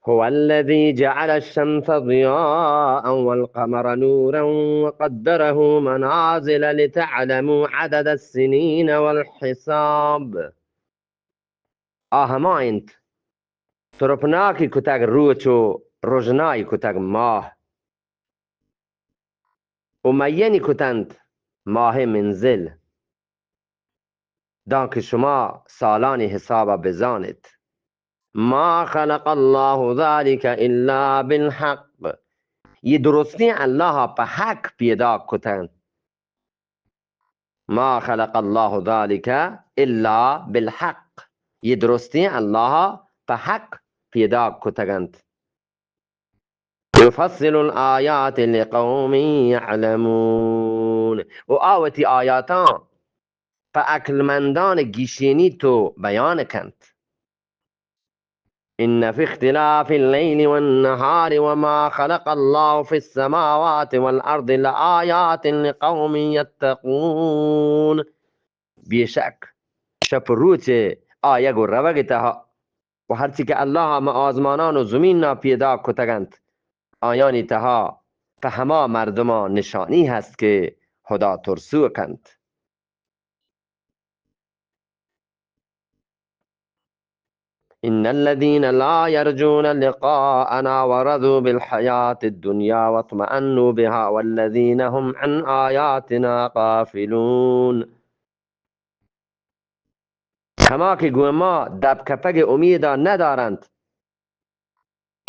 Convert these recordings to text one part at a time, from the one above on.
هو الذي جعل الشمس ضياء والقمر نورا وقدره منازل لتعلموا عدد السنين والحساب. آ ہما انت ترپناکی کتگ روچ و رژنائی کتگ ماہ، و میئنی کتنت ماہ منزل، دانکہ شما سالانی حسابا بزانت. ما خلق الله ذلك إلا بالحق. یہ درستیں اللہ پہ حق پیدا کتنت. ما خلق الله ذلك إلا بالحق. یہ درستیں اللہ پہ حق پیدا کتگنت. يفصل الآيات لقوم يعلمون. و آ وتی آیاتاں پہ عقلمندان گیشینی تو بیان کنت. إن في اختلاف الليل والنهار وما خلق الله في السماوات والأرض لآيات لقوم يتقون. بے شک شپ و روچ آیگ و روگ تہا و ہرچی کہ اللہ ما آزمانان و زمین نا پیدا کتگنت، آیانی تہا پہ ہما مردماں نشانی ہست کہ خدا ترسوک انت. إن الذين لا يرجون لقاءنا ورضوا بالحياة الدنيا واطمأنوا بها والذين هم عن آياتنا غافلون. ہما کہ گوں ما دپ کپگ امیدا ندارنت،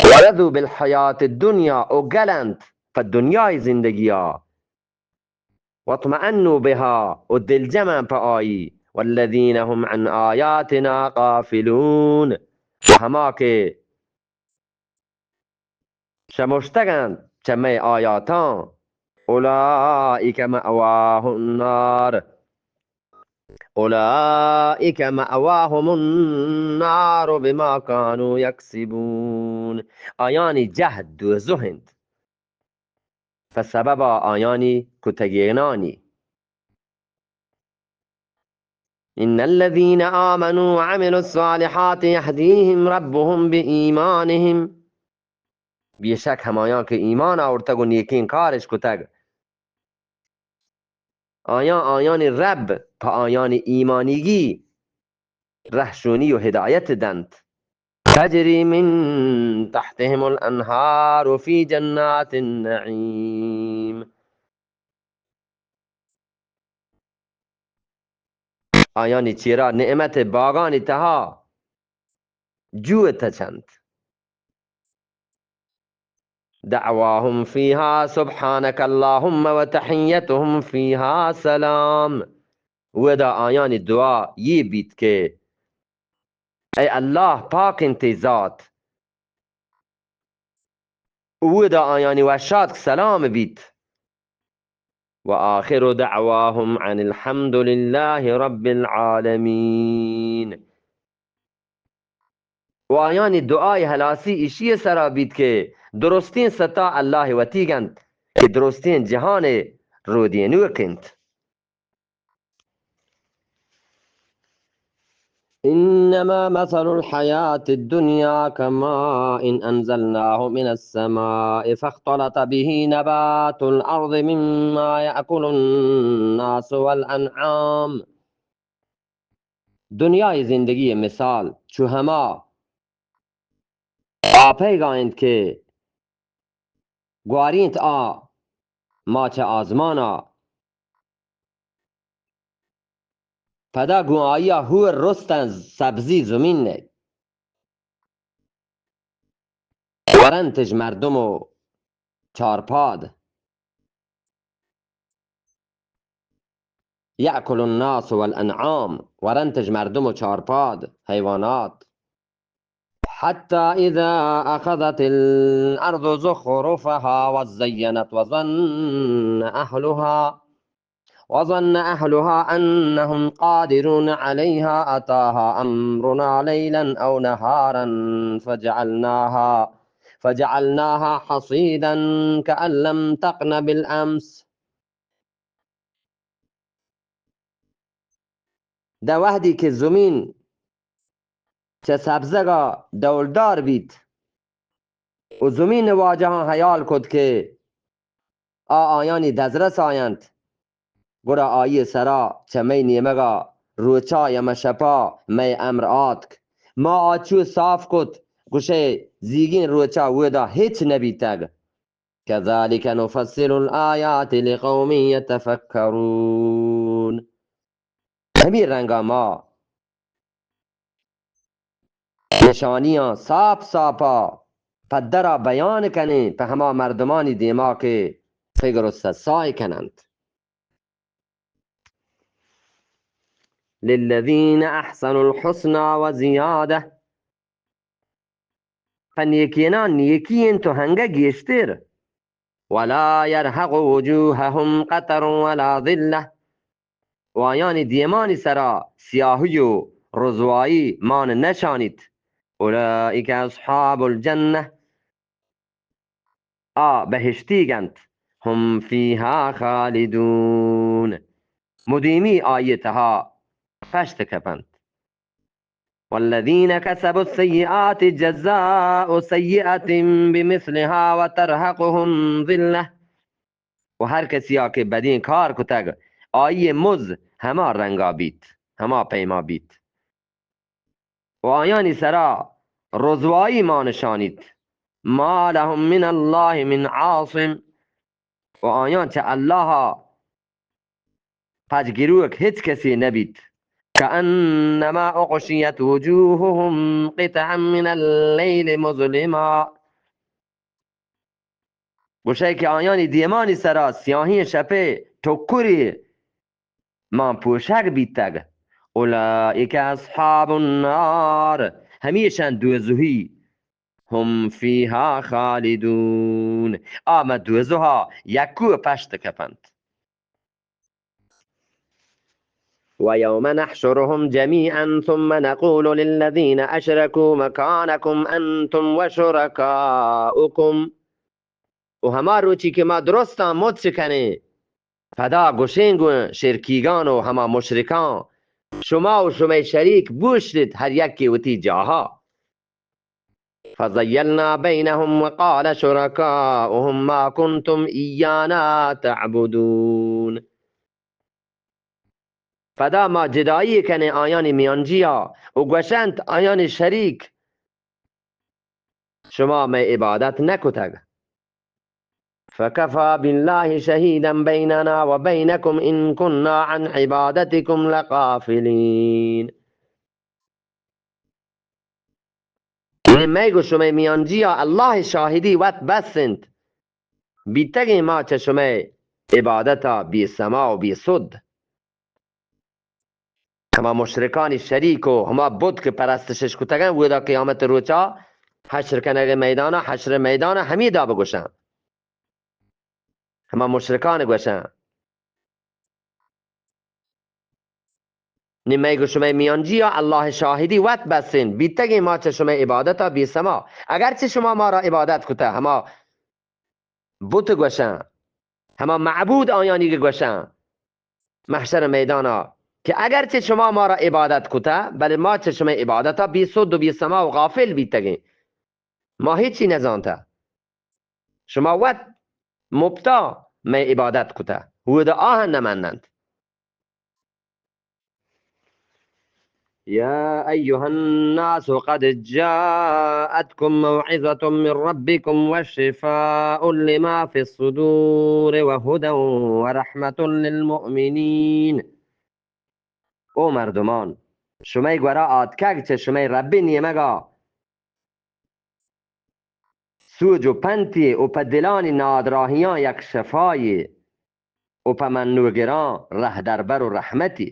ورضوا بالحیات الدنیا، و گلنت پہ دنیای زندگیا، واطمأنوا بها، و دلجمن پہ آئی، والذین هم عن آیاتنا غافلون، و ہما کہ شمشتگ انت چہ مئے آیاتاں، اولئک مأواهم النار، اولئک مأواهم النار بما كانوا يكسبون. آیانی جہد دوزخ انت، پہ سبب آیانی کتگینانی. إن الذين آمنوا وعملوا الصالحات يهديهم ربهم بإيمانهم. بے شک ہمایاں کہ ایمان آورتگ و نیکیں کارش کتگ، آیاں آیانی رب پہ آیانی ایمانیگی رہشونی و ہدایت دنت. تجري من تحتهم الأنهار في جنات النعيم. آیانی چیرا نعمت باغانی تہا جو تچنت. دعواهم فيها سبحانك اللهم وتحيتهم فيها سلام. ودا آیانی دعا یہ بیت کہ اے اللہ، پاک انت تئی ذات. اودا آیانی وشاتک سلام بیت. وآخر دعواهم أن الحمد لله رب العالمين. و آیانی دعای ہلاسی ایشی سرا بیت کہ درستیں ستا اللہ وتیگ انت کہ درستیں جہان رودینوک انت. إنما مثل الحياة الدنيا كماء أنزلناه من السماء فاختلط به نبات الأرض مما يأكل الناس والأنعام. دنیای زندگی مثال چو ہما آپیگا انت کہ گوارینت آ ماچ آزمانا، پدا گوں آئیا ہور رستن سبزی زمین نے. ورنتش مردم و چارپاد. يأكل الناس والأنعام، ورنتش مردم و چارپاد، حیوانات. حتى إذا أخذت الأرض زخرفها وزينت وظن أهلها، وظن أهلها أنهم قادرون عليها أتاها أمرنا ليلا أو نهارا فجعلناها، فجعلناها حصيدا كأن لم تغن بالأمس. داں وہدی کہ زمین چہ سبزگا ڈولدار بیت، و زمین واجہاں حیال کت کہ آ آیانی دزرسا انت، گڑا آئی سرا چہ مئے نیمگا روچا یا مہ شپا مئے امر آتک۔ ما آ چو صاف کت، گوشئے زیگیں روچا اودا ہچ نبیتگ۔ كذلك نفصل الآيات لقوم يتفكرون۔ ہمے رنگا ما نشانیاں ساپ ساپا پدرا بیان کنیں پہ ہما مردمانی دیما کہ فکر و سسائے کننت۔ للذین احسنوا الحسنی و زیادہ، پہ نیکیناں نیکی انت و ہنگہ گیشتر۔ ولا يرهق وجوههم قتر ولا ذلة، و آیانی دیمانی سرا سیاہی و رزوائی مان نشانیت۔ اولئک اصحاب الجنة، آ بہشتیگ انت۔ هم فیها خالدون، مدیمی آئی تہا پشت کپنت۔ والذین کسبوا السیئات جزاء سیئة بمثلها وترهقهم ذلة، و ہر کسیا کہ بدیں کار کتگ، آئی مز ہما رنگا بیت، ہما پیما بیت۔ و آیانی سرا رزوائی مانشانیت۔ ما لهم من الله من عاصم، و آیاں چہ اللہ پجگروک ہچ کسے نبیت۔ كأنما أغشيت وجوههم قطعا من الليل مظلما، گوشئے کہ آیانی دیمانی سرا سیاہیں شپے ٹکری مان پوشگ بیتگ۔ اولئک اصحاب النار، ہمیشان دوزہی۔ هم فیها خالدون، آ مہ دوزہا یکو پشت کپنت۔ ويوم نحشرهم جميعا ثم نقول للذين أشركوا مكانكم أنتم وشركاؤكم، و ہما روچی کہ ما درستاں مچ کنیں، پدا گوشیں گوں شرکیگان و ہما مشرکاں، شما و شمئے شریک بوشتیت ہر یکے وتی جاہا۔ فزيلنا بينهم وقال شركاؤهم ما كنتم إيانا تعبدون۔ پدا ما جدائی کنیں آیانی میانجیا و گوشنت آیانی شریک، شما مئے عبادت نکتگ۔ فكفى بالله شهيدا بيننا وبينكم إن كنا عن عبادتكم لغافلين۔ یعنی مئے گوں شمئے میانجیا اللہ شاہدی وت بس انت، بیتگیں ما چہ شمئے عبادتا بے سما و بے سد۔ ہما مشرکانی شریک و ہما بت کہ پرستشش کتگن، اودا قیامت روچا حشر کنگ میدانا، حشر میدانا ہمیدا بگوشن۔ ہما مشرکان گوشن۔ نی مئے گوں شمئے میانجیا اللہ شاہدی وت بس انت، بیتگیں ما چہ شمئے عبادتا بے سما، اگرچہ شما مارا عبادت کتہ، ہما بت گوشن، ہما معبود آیانی کہ گوشن محشر میدانا کہ اگرچہ شما مارا عبادت کتہ، بلے ما چہ شمئے عبادتا بے سد و بے سما و غافل بیتگیں، ما ہچی نزانتہ۔ شما وت مپتا مئے عبادت کتہ، اودا آہن نمننت۔ يا أيها الناس قد جاءتكم موعظة من ربكم وشفاء لما في الصدور وهدى ورحمة للمؤمنين۔ او مردمان، شمئے گورا آتکگ چہ شمئے ربی نیمگا سوج و پنتی و پہ دلانی نادراہیاں یک شفایے و پہ منوگراں رہدربر و رحمتی۔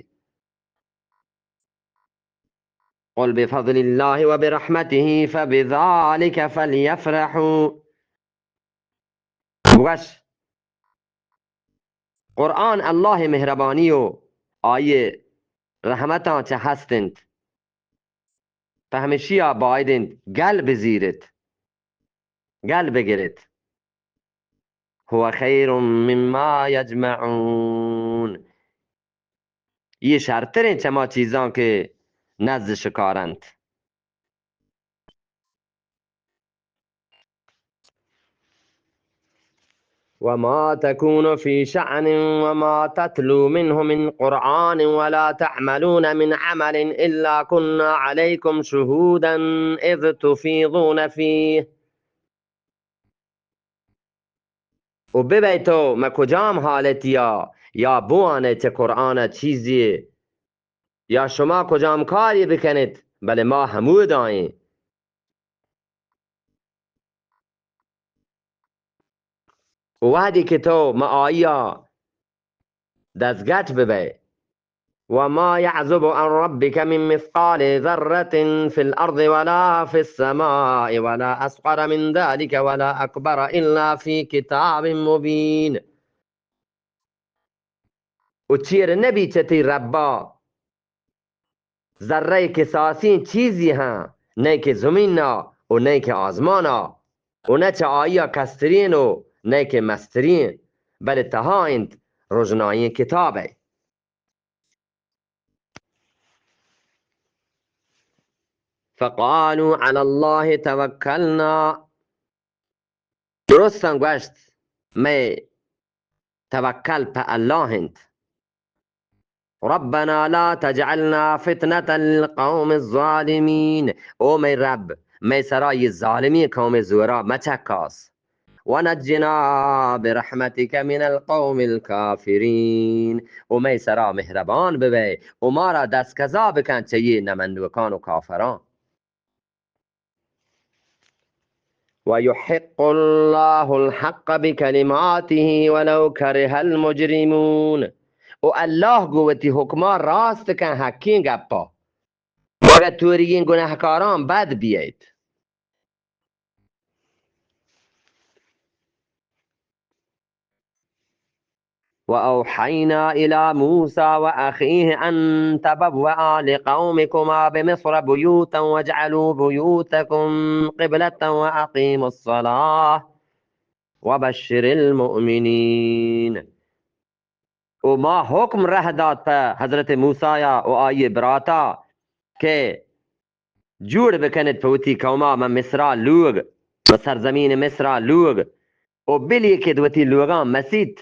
قل بفضل الله وبرحمته فبذلك فليفرحوا۔ بگوش، قرآن اللہ مہربانی و آئی رحمتاں چہ ہست انت، پہ ہمشیا باید انت گل بزیرت، گل بگرت۔ هو خير مما يجمعون۔ یہ شرتریں چما چیزاں کہ نزد شکارنت۔ وما تكون في شأن وما تتلو منه من قرآن ولا تعملون من عمل إلا كنا عليكم شهودا إذ تفيضون فيه. و ببئے تو مہ کجام حالتیا یا بوانئے چہ قرآنا چیزے، یا شما کجام کارے بکنیت، بلے ما ہمودائیں. و وہدے کہ تو مہ آئیا دزگٹ ببئے. وما يعزب عن ربك من مثقال ذرة في الأرض ولا في السماء ولا أصغر من ذلك ولا أكبر إلا في كتاب مبين. و چیر نبی چہ تئی ربا ذرہ کساسیں چیزی ہاں، نئے کہ زمینا و نئے کہ آزمانا، و نہ چہ آئیا کسترین و نئے کہ مسترین، بلے تہا انت رژنائیں کتابے. فقالوا على الله توكلنا. درستاں گوشت، مئے توکل پہ اللہ انت. ربنا لا تجعلنا فتنة للقوم الظالمين. او مئے رب، مئے سرا یہ ظالمیں قوم زورا مچکاس. ونجنا برحمتك من القوم الكافرين. او مئے سرا مہربان ببئے، او مارا دست قضا بکن چہ یہ نمنوکان و کافران. ويحق الله الحق بكلماته ولو كره المجرمون. و اللہ گوں وتی حکما راست کن حقیں گپا، اگہ توریگیں گناہکاران بد بیئیت. وأوحينا إلى موسى وأخيه أن تبوأ لقومكما بمصر بيوتا واجعلوا بيوتكم قبلة وأقيموا الصلاة وبشر المؤمنين. و ما حکم رہ دات پہ حضرت موسیٰ و آئی براتا کہ جوڑ بکنت پہ وتی قوما مہ مصرا لوگ، مہ سرزمین مصرا لوگ، و بلیکت وتی لوگاں مسیت،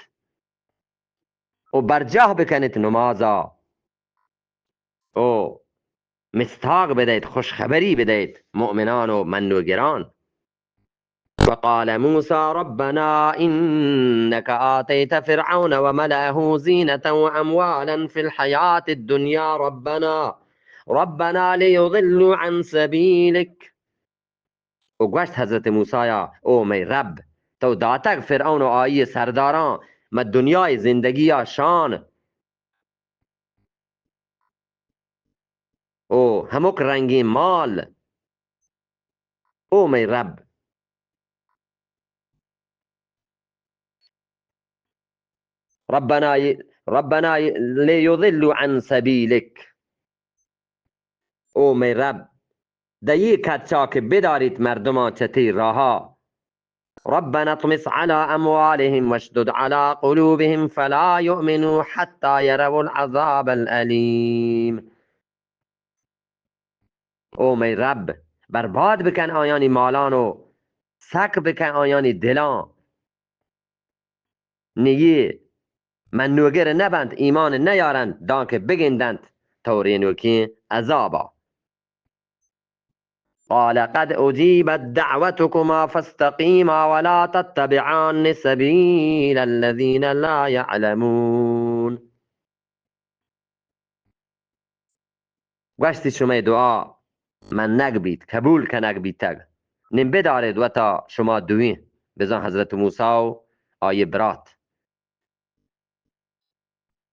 و برجاہ بکنت نمازا، و مستاگ بدئیت، خوشخبری بدئیت مؤمنان و منوگران. وقال موسى ربنا إنك آتيت فرعون وملأه زينة وأموالا في الحياة الدنيا ربنا، ربنا ليضلوا عن سبيلك. و گوشت حضرت موسیٰ، او مئے رب، تو داتگ فرعون و آئی سرداراں مہ دنیای زندگیا شان، او ہمک رنگیں مال. او مئے رب، ربنا، ربنا ليضلوا عن سبيلك. او مئے رب، دئی کچا کہ بداریت مردمان چہ تئی راہا. ربنا اطمس على أموالهم واشدد على قلوبهم فلا يؤمنوا حتى يروا العذاب الأليم. او مئے رب، برباد بکن آیانی مالان و سک بکن آیانی دلان. نی اے منوگر نبنت، ایمان نیارنت، دانکہ بگندنت تورینوکیں عذابا. قال قد أجيبت دعوتكما فاستقيما ولا تتبعان سبيل الذين لا يعلمون. گوشتی، شمئے دعا منگ بیت، قبول کنگ بیتگ. نیم بدارید وتا شما دوئیں، بزاں حضرت موسیٰ و آئی برات.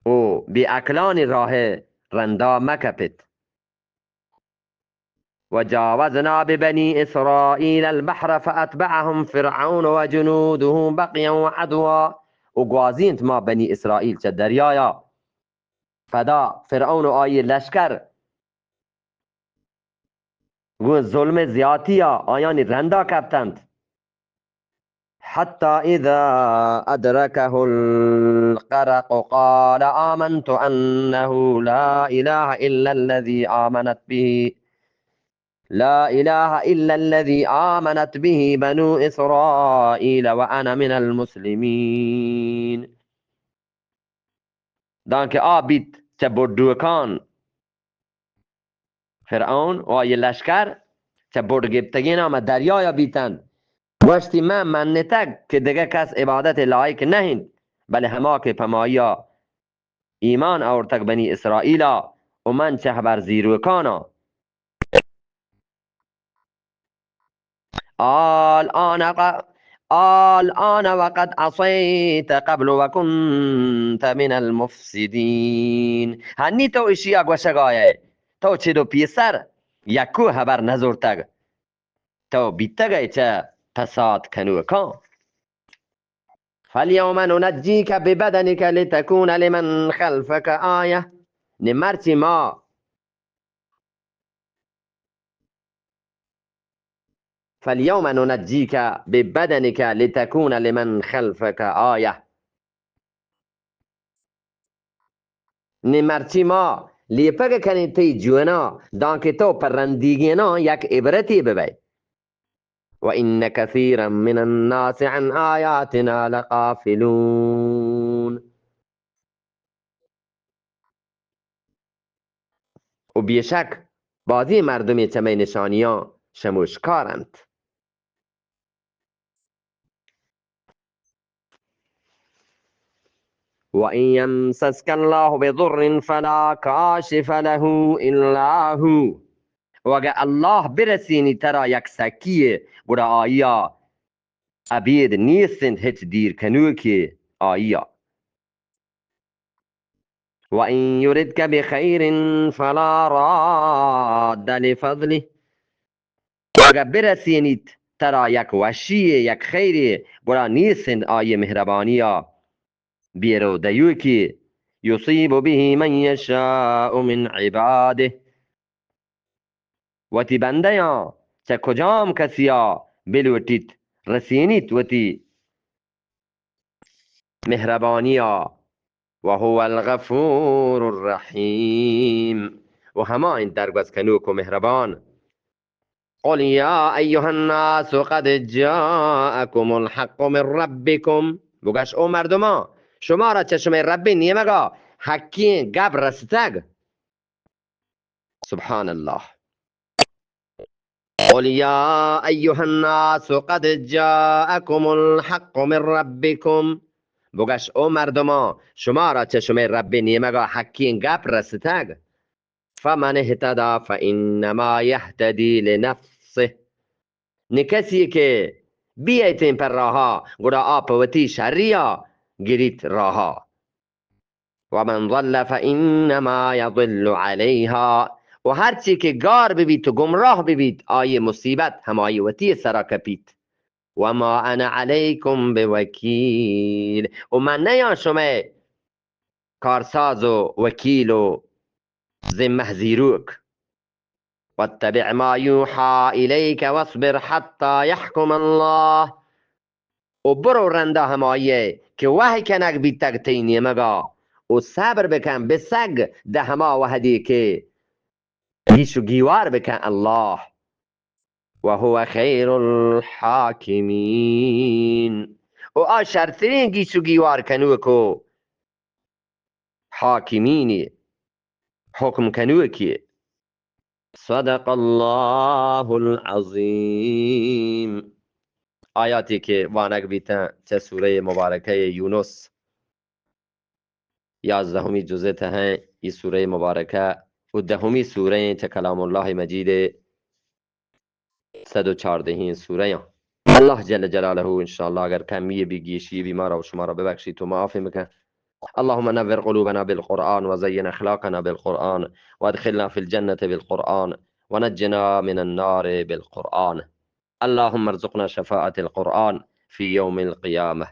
او بے عقلانی راہ رندا مکپت. وجاوزنا ببني إسرائيل البحر فأتبعهم فرعون وجنوده بغيا وعدوا. و گوازینت ما بنی اسرائیل چہ دریایا، پدا فرعون و آئی لشکر گوں ظلم زیاتیا آیانی رندا کپتنت. حتى إذا أدركه الغرق قال آمنت أنه لا إله إلا الذي آمنت به لا إله إلا الذي آمنت به بنو إسرائيل وأنا من المسلمين. دانکہ آ بیت چہ بڈوکان، فرعون و آئی لشکر چہ بڈ گپتگین آ مہ دریایا بیتنت. گوشتی، من منتگ کہ دگہ کس عبادت لائق نہ انت، بلے ہما کہ پہ مایا ایمان آورتگ بنی اسرائیلا و من چہ ہبر زیروکانا. آل آن ق-، آل آن وقد عصیت قبل وکنت من المفسدین. ہنی تو اشیا گوشگائے، تو چد و پیسر یکو ہبر نزورتگ، تو بیتگئے چہ پساد کنوکاں. فالیوم ننجیک ببدنک لتکون لمن خلفک آیة. نی مرچی ما، فالیوم ننجیک ببدنک لتکون لمن خلفک آیة. نی مرچی ما لیپگ کنیں تئی جونا، دانکہ تو پر رندیگیناں یک عبرتی ببئے. وان کثیرا من الناس عن آیاتنا لغافلون. و بیشک بازیں مردمے چہ مئے نشانیاں شموشکار انت. وان یمسسک اللہ بضر فلا کاشف له الا هو. و اگہ اللہ برسینی ترا یک سکیے، گڑا آئیا ابید نیست انت ہچ دیر کنوکے آئیا. وان یردک بخیر فلا راد لفضله. اگہ برسینیت ترا یک وشی، یک خیری، گڑا نیست انت آئی مہربانیا بیرو دیوکی. یصیب به من یشاء من عباده. وتی بندیاں چہ کجام کسیا بلوٹیت، رسینیت وتی مہربانیا. وهو الغفور الرحیم. و ہما انت درگوز کنوک و مہربان. قل یا ایها الناس قد جاءکم الحق من ربکم. بگش او مردمان، شمارا چہ شمئے رب نیمگا حقیں گپ رستگ. سبحان اللہ. قل یا ایها الناس قد جاءکم الحق من ربکم. بگش او مردمان، شمارا چہ شمئے رب نیمگا حقیں گپ رستگ. فمن اهتدی فانما یهتدی لنفسه. نی کسی کہ بیئیتیں پر راہا، گڑا آ پہ وتی شریا گریت راہا. ومن ضل فانما یضل علیها. و ہرچی کہ گار ببیت و گمراہ ببیت، آئی مصیبت ہمائی وتی سرا کپیت. وما انا علیکم بوکیل. و من نیاں شمئے کارساز و وکیل و ذمہ زیروک. واتبع ما یوحی الیک واصبر حتی یحکم اللہ. و برو رندا ہمائی کہ وحی کنگ بیتگ تئی نیمگا، و صبر بکن بسگ دہ ہما وحدی کہ گیش و گیوار بکن اللہ. وهو خیر الحاکمین. و آ شرترین گیش و گیوار کنوک و حاکمینی، حکم کنوکی. صدق اللہ العظیم. آیاتی کہ وانگ بیتن چہ سورہ مبارکہ یونس، یازدہمی جزء تہا ایں، اے سورہ مبارکہ و دہمی سورہ ایں چہ کلام اللہ مجید، صد و چاردہیں سورہ ایں. اللہ جل جلالہ انشاءاللہ اگر کمی بی، گیشی بی، مارا و شمارا ببخشیت و معاف بکن. اللهم نور قلوبنا بالقرآن وزين أخلاقنا بالقرآن وأدخلنا في الجنة بالقرآن ونجنا من النار بالقرآن. اللهم ارزقنا شفاعة القرآن في يوم القيامة.